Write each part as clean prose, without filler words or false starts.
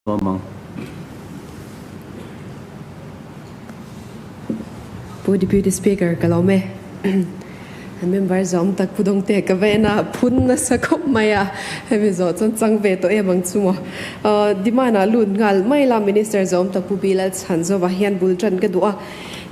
Awm ang. Pu Deputy Speaker, ka lawm e. Member zawm tak Pu Dawngte ka va en a, phun nasa khawp mai a, hemi zawh chuan chang ve tawh em ang chu maw. Demand ah lut nghal mai la Minister zawm tak Pu Bilal Chhanzova hian bul tan ka duh a,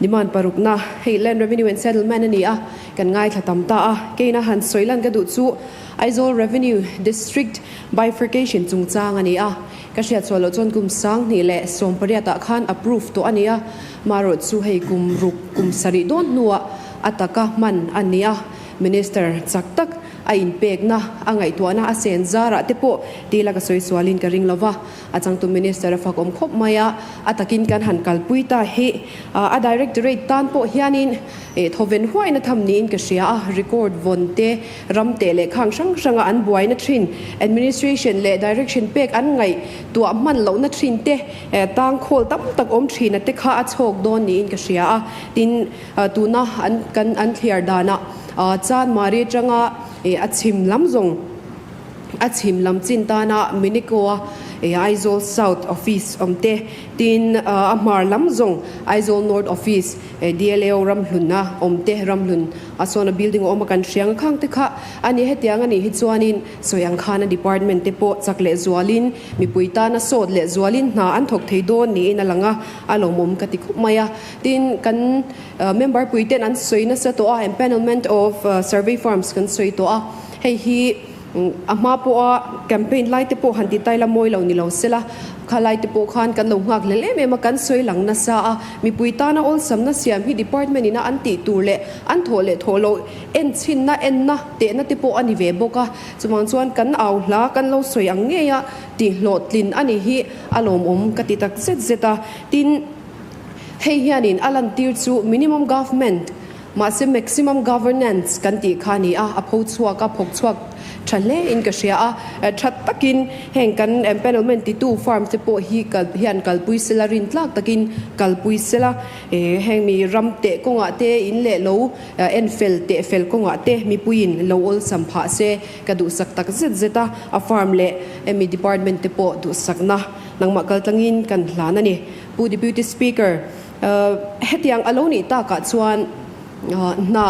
demand parukna hei Land Revenue and Settlement a ni a, kan ngaithla tam ta a, keina han sawi lan ka duh chu Aizawl Revenue District Bifurcation chungchang a ni a, ka hriat chhuah loh chuan kum 2018 ah khan approve tawh a ni a, marawh chu hei kum ruk kum sarih dawn hnuah a taka hman a ni a, Minister chak tak a inpekna a ngaihtuahna a sen zarah te pawh tila ka sawi sualin ka ring lova, a changtu Minister a fakawm khawp mai a, a takin kan han kalpui ta hi a Directorate tan pawh hianin thawven huaina tham niin ka hria a, record vawn te Ram teh leh khang hrang hranga an buaina thin, administration leh direction pek an ngaihtuah hman lohna thin te, tang khawl tam tak awm thina te kha a chhawk dawn niin ka hria a. Tin, tuna an kan an thliar danah Chanmari atanga a chhim lam zawng a chhim lam chin tana Minikoa Aizawl South Office awm te, tin a hmar lam zawng Aizawl North Office, DLAO ramhlun a awm te, ramhlun a sawn a building a awm a kan hriang a khang te kha a ni. Hetiang a nih hi chuanin sawi ang khan a department te pawh chak leh zualin mipui tana sawt leh zualin hna an thawk thei dawn niin a lang a, a lawmawm ka ti khawp mai a. Tin, kan member pui ten an sawi nasa tawh a, empanelment of survey firms kan sawi tawh a, hei hi A hma pawha campaign lai te pawh han ti taila mawi lo ni lo sela, kha lai te pawh khan kan lo nghak hlel em em a, kan sawi lang nasa a, mipui tana awlsamna siam hi department ina an tih tur leh an thawh leh thawh loh enchinna, enna, tehna te pawh a ni ve bawk a, chuvang chuan kan au hla kan lo sawi ang ngei a tihhlawhtlin a ni hi a lawmawm ka ti tak zet zet a, tin hei hianin a lantir chu minimum government Mahse maximum governance kan tih kha a ni a, a pho chhuak a, phawk chhuak tha hle in ka hria a, tha takin heng kan empanelment titu firm te pawh hi kal hian kalpui sela, rin tlak takin kalpui sela, heng mi ram teh kawngah te in leh lo en fel teh fel kawngah te mipuiin lo awlsam phah se ka duhsak tak zet zet a, a firm leh hemi department te pawh duhsakna nangmah kaltlangin kan hlan a ni. Pu Deputy Speaker. Hetiang a lo nih takah chuan hna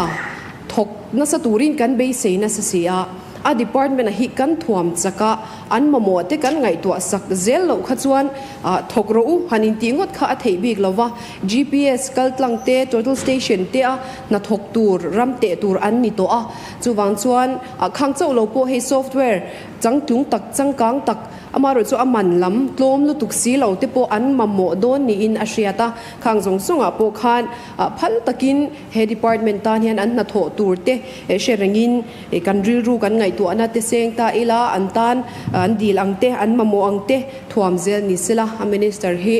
thawk nasa turin kan beisei nasa si a, a department-a hi kan thuam chak a, an mamawh te kan ngaihtuah sak zel loh kha chuan thawk rawh u han intih ngawt kha a theih bik lo va, GPS kal tlang te, total station te a hna thawk tur, ram teh tur an ni tawh a, chuvang chuan khang chauh lo pawh hei software changtlung tak, changkang tak, Amaherawhchu a man lam tlawm lutuk si lo te pawh an mamawh dawn niin a hriat a, khang zawng zawngah pawh khan phal takin he department tan hian an hnathawh tur te hre rengin kan rilru kan ngaihtuahna te seng ta ila an tan an dil ang te an mamawh ang te thuam zel ni sela a minister hi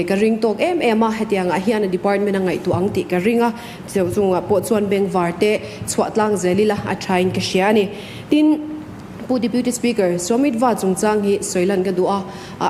ka ring tawk em em a, hetiangah hian a department a ngaihtuah ang tih ka ring a, chungah pawh chuan bengvar te chhuah tlang zel ila a thain ka hria a ni. Tin. Pu Deputy Speaker, Swamitva chungchang hi sawi lan ka duh a,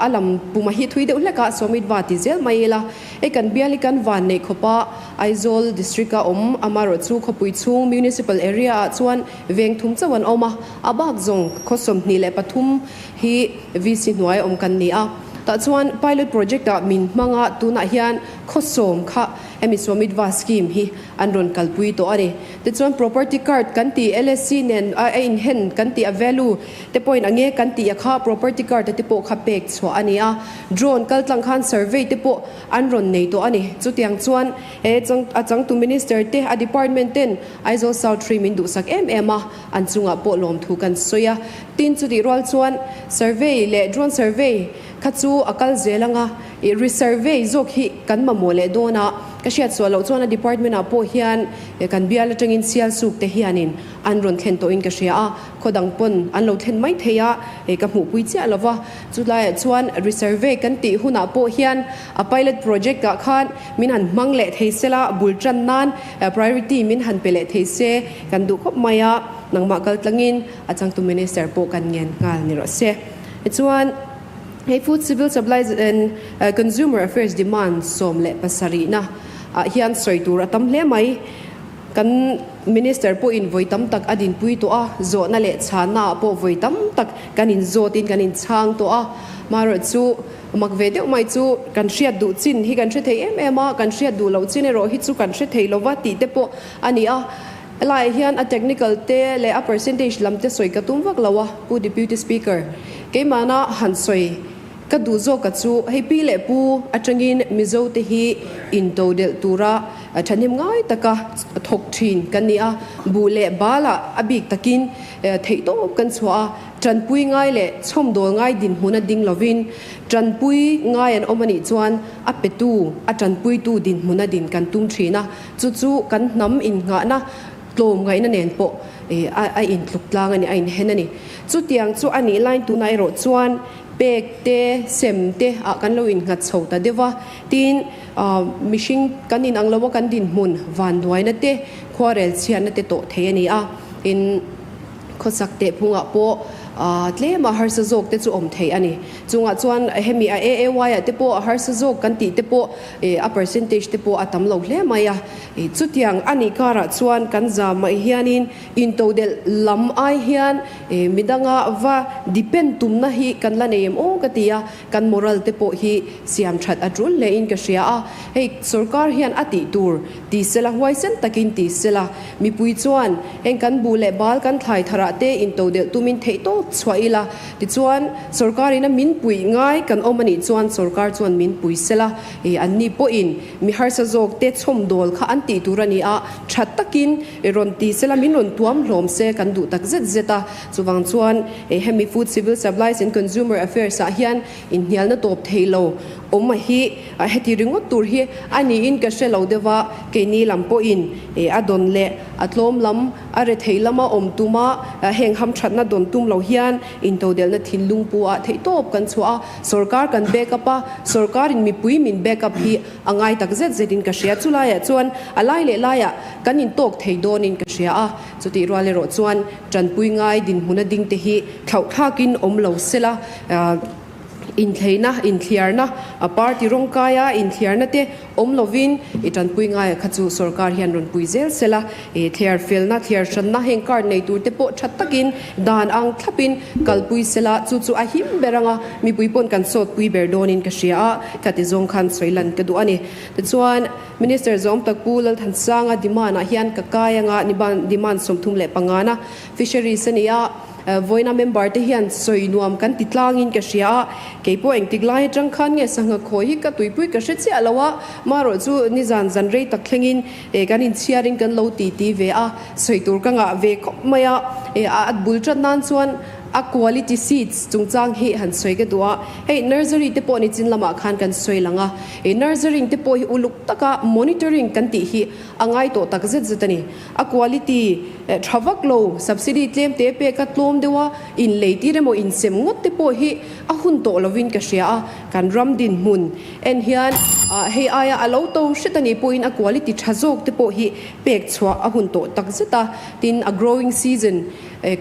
a lam puma hi thui deuh hlek a, Swamitva ti zel mai ila, hei kan bial hi kan van neih khawp a, Aizawl District a awm, amaherawhchu khawpui chhung Municipal Area ah chuan veng thum chauh an awm a, a bak zawng khaw 23 hi VC hnuai awm kan ni a, tah chuan Pilot Project ah min hmang a, tunah hian khaw sawm kha hemi Swamitva Scheme hi an rawn kalpui tawh a ni. Tichuan property card kan tih LSC nen a a inhen kan tih a value te pawhin a nge kan tih a kha property card te pawh kha pek chhuah a ni a. Drone kal tlang khan survey te pawh an rawn nei tawh a ni. Chutiang chuan he chang a changtu minister te a department ten Aizawl South Rim in duhsak em em a, an chungah pawh lawmthu kan sawi a. Tin chutih rual chuan survey leh drone survey kha chu a kal zel anga i resurvey zawk hi kan mamawh leh dawn a, ka hriat suah loh chuan a department ah pawh hian kan bial atangin sial suk te hianin an rawn thlen tawhin ka hria a, khaw dang pawn an lo thlen mai thei a, ka hmuhpui chiah lo va, chulaiah chuan resurvey kan tih hunah pawh hian a pilot project ah khan min han hmang leh thei sela, bul tan nan priority min han pe leh thei se kan duh khawp mai a, nangmah kal tlangin a changtu minister pawh kan ngen nghal ni rawh se. Tichuan. Hei Food Civil Supplies and Consumer Affairs Demand 17 na ah hian sawi tur a tam hle mai. Kan Minister pawhin vawi tam tak a dinpui tawh a, zawhna leh chhanna ah pawh vawi tam tak kan inzawtin kan inchhang tawh a. Marawhchu mak ve deuh mai chu kan hriat duh chin hi kan hre thei em em a, kan hriat duh loh chin erawh hi chu kan hre thei lova tih te pawh a ni a. Helaiah hian a technical te leh a percentage lam te sawi ka tum vak lo a, Pu Deputy Speaker, keimahna han sawi ka duh zawk a chu hei pi leh pu atangin Mizo te hi intodelh tura thahnem ngai taka thawk thin kan ni a, buh leh balah a bik takin theihtawp kan chhuah a, tanpui ngai leh chhawmdawl ngai dinhmun a ding lovin tanpui ngai an awm a nih chuan a petu, a tanpuitu dinhmun a din kan tum thin a. Chu chu kan hnam innghahna tlawm ngaihna nen pawh a intluk tlang a ni, a inhen a ni. Chutiang chu a nih laiin tunah erawh chuan pek te, sem te ah kan lo innghat chho ta deuh a. Tin, mihring kan inang lo a, kan dinhmun vanduaina te, khuarel chhiatna te tawh thei a ni a. Tin. Khawsak teh phungah pawh tlema harsa zawk te chu awm thei a ni. Chungah chuan hemi a AAY ah te pawh a harsa zawk kan tih te pawh a percentage te pawh a tam lo hle mai a. Chutiang a nih karah chuan kan zam mai hianin intodelh lam ai hian midanga va depend tumna hi kan la nei em aw ka ti a. Kan moral te pawh hi siam that a tul hle in ka hria a. Hei sorkar hian a tih tur ti sela huaisen takin ti sela mipui chuan heng kan buh leh bal kan thlai tharah te intodelh tumin theihtawp chhuah ila tichuan sorkar ina min puih ngai kan awm anih chuan sorkar chuan min pui sela ih anni pawhin mi harsa zawk te chhawmdawl kha an tih tur a ni a tha takin rawn ti sela min rawn tuam hlawm se kan duh tak zet zet a chuvang chuan hemi Food Civil Supplies and Consumer Affairs ah hian inhnialna tawp thei lo awm a hi heti ringawt tur hi a niin ka hre lo deuh a, keini lam pawhin a dawn leh a tlawm lam a rethei lama awm tuma heng hamthatna dawn tum lo hian intodelhna thinlung pu ah theihtawp kan chhuah a, sorkar kan back up a, sorkarin mipui min back up hi a ngai tak zet zetin ka hria. Chulaiah chuan a lai leh laiah kan intawk thei dawnin ka hria a, chutih rual erawh chuan tanpui ngai dinhmuna dingte hi thlauhthlakin awm lo sela. Inthleina, inthliarna, a party rawngkaia inthliarna te awm lovin i tanpui ngaia kha chu sorkar hian rawn pui zel sela, i thliar felna, thliar hranna heng card nei tur te pawh tha takin dan ang thlapin kalpui sela, chu chu a him ber anga mipui pawn kan sawtpui ber dawnin ka hria a, ka ti zawng khan sawi lan ka duh a ni. Tichuan, Minister zawm tak Pu Lalthansanga demand ah hian ka kai anga demand 35 na Fisheries a ni a. Vawiina member te hian sawi nuam kan ti tlangin ka hria a, kei pawh engtik lai atang khan nge sangha khawi hi ka tuipui ka hre chiah lo a, marawh chu nizan zan rei tak thlengin kan inchhiarin kan lo ti ti ve a, sawi tur ka ngah ve khawp mai a, a bul tat nan chuan a quality seeds chungchang hi han sawi ka duh a, hei nursery te pawh nichin lamah khan kan sawi lang a, nursery te pawh hi uluk taka monitoring kan tih hi a ngai tawh tak zet zet a ni. A quality tha vak lo, subsidy tlem te pek a tlawm deuh a, in lei tir emaw in sem ngawt te pawh hi a hun tawh lovin ka hria a, kan ram dinhmun en hian hei aia a lo to hret a nih pawhin a quality tha zawk te pawh hi pek chhuah a hun tawh tak zet a, tin a growing season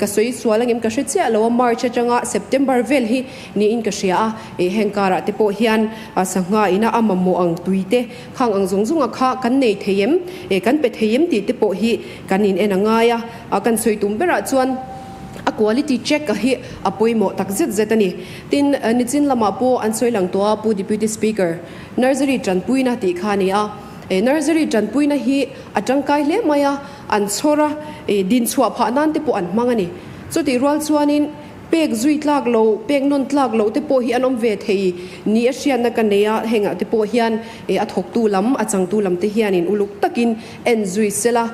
ka sawi sual angem ka hre chiah lo a, March atanga September vel hi niin ka hria a, heng karah te pawh hian sangha ina a mamawh ang tui te Khang ang zawng zawnga kha kan nei thei em? E, kan pe thei em tih te pawh hi kan in en a ngai a. A kan sawi tum berah chuan a quality check a hi a pawimawh tak zet zet a ni. Tin, nichin lamah pawh an sawi lang tawh a, Pu Deputy Speaker, nursery tanpuina tih kha a ni a. E, nursery tanpuina hi a tangkai hle mai a, an chhawr a, e, dinchhuah phah nan te pawh an hmang a ni. Chutih rual chuanin, Pek zui tlak lo, pek nawn tlak loh te pawh hi an awm ve thei ni a hriatna ka nei a, hengah te pawh hian a thawktu lam, a changtu lam te hianin uluk takin en zui sela,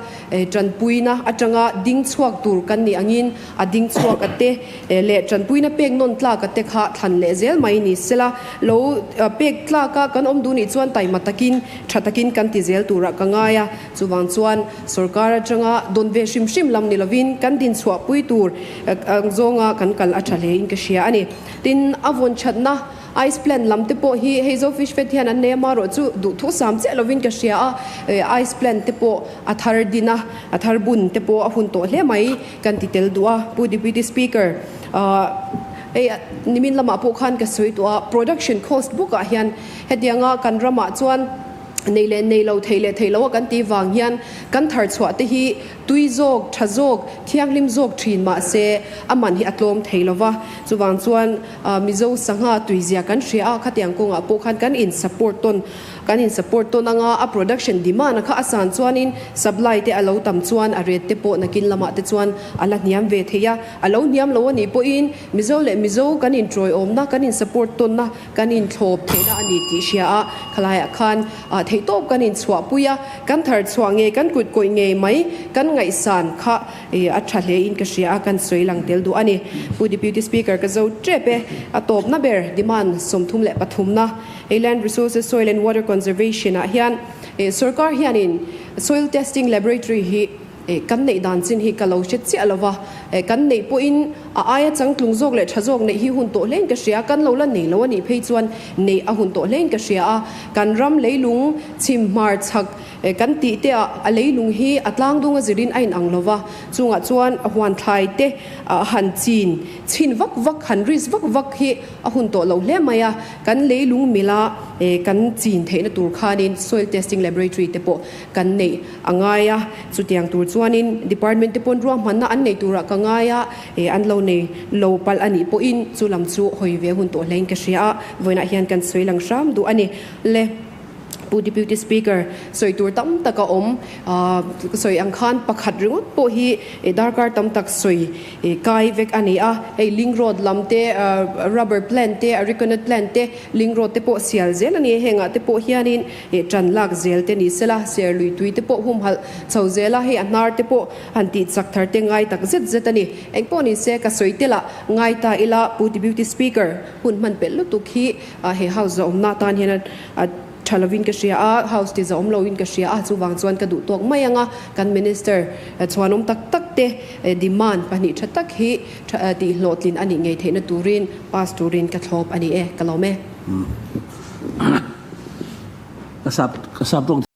tanpuina atanga ding chhuak tur kan nih angin a ding chhuak a te leh tanpuina pek nawn tlak a te kha thlan leh zel mai ni sela, lo pek tlaka kan awm duh nih chuan taima takin, tha takin kan ti zel turah ka ngai a. Chuvang chuan sorkar atanga dawn ve hrim hrim lam ni lovin kan dinchhuahpui tur ang zawnga kan kal a tha hlein ka hria a ni. Tin, a vawn thatna ice plant lam te pawh hi hei Zo Fish Fed hian an nei a, marawh chu duhthusam chiah lovin ka hria a, ice plant te pawh a thar din a, a thar bun te pawh a hun tawh hle mai kan ti tel duh a. Pu Deputy Speaker, hei nimin lamah pawh khan ka sawi tawh a, production cost bawkah hian hetianga kan ramah chuan. Nei leh nei lo, thei leh thei lo a kan tih vang hian kan thar chhuah te hi tui zawk, tha zawk, thianghlim zawk thin mah se a man hi a tlawm thei lo va. Chuvang chuan Mizo sangha tuizia kan hria a, khatiang kawngah pawh khan kan in support tawn, kan in support tawn anga a production demand kha a san chuanin supply te a lo tam chuan a rate te pawh nakin lamah te chuan a la hniam ve thei a. A lo hniam lo a nih pawhin Mizo leh Mizo kan intawiawmna, kan in support tawnna, Kan inthlawp theihna a ni tih hria a, khalaiah khan theihtawp kan inchhuahpui a, kan thar chhuah nge kan kut kawih ngei mai kan ngaihsan kha a tha hlein ka hria a, kan sawi lang tel duh a ni. Pu Deputy Speaker ka zo tep e, a tawpna ber demand 33 na hei Land Resources Soil and Water Conservation ah hian sorkar hianin Soil Testing Laboratory hi Kan neih dan chin hi ka lo hre chiah lo va, kan neih pawhin a aia changtlung zawk leh tha zawk neih hi hun tawh hlein ka hria, kan lo la nei lo a nih phei chuan neih a hun tawh hlein ka hria a, kan ram leilung chhim hmar chhak kan tih te ah a leilung hi a tlangdung a zirin a inang lo va, chungah chuan huan thlai te han chin chhin vak vak han risk vak vak hi a hun tawh lo hle mai a, kan leilung mila kan chin theihna tur khanin soil testing laboratory te pawh kan neih a ngai a, chutiang tur chuanin department te pawn ruahmanna an nei turah ka ngai a, eh an lo nei lo palh a nih pawhin chu lam chu hawi ve hun tawh hlein ka hria a, vawiinah hian kan sawi lang hram duh a ni. Le Pu Deputy Speaker, sawi tur tam tak a awm, ah sawi ang khan pakhat ringawt pawh hi darkar tam tak sawi kai vek a ni a, hei link road lam te, rubber plant te, arecanut plant te, link road te pawh sial zel a ni, hengah te pawh hianin Ih ṭan lak zel te ni sela, ser lui tui te pawh humhalh chho zel a, hei a hnar te pawh han tih chak thar te ngai tak zet zet a ni. Engpawh ni se, ka sawi tel ah ngai ta ila, Pu Deputy Speaker, hun hman pelh lutuk hi he House zahawmna atan hian a ṭha lovin ka hria a, House ti zahawm loin ka hria a, chuvang chuan ka duh tawk mai ang a, kan Minister chhuanawm tak tak te demand pahnih ṭha tak hi tih hlawhtlin a nih ngei theihna turin pass turin ka thlawp a ni e, ka lawm e. Ka sap ka sap tawng.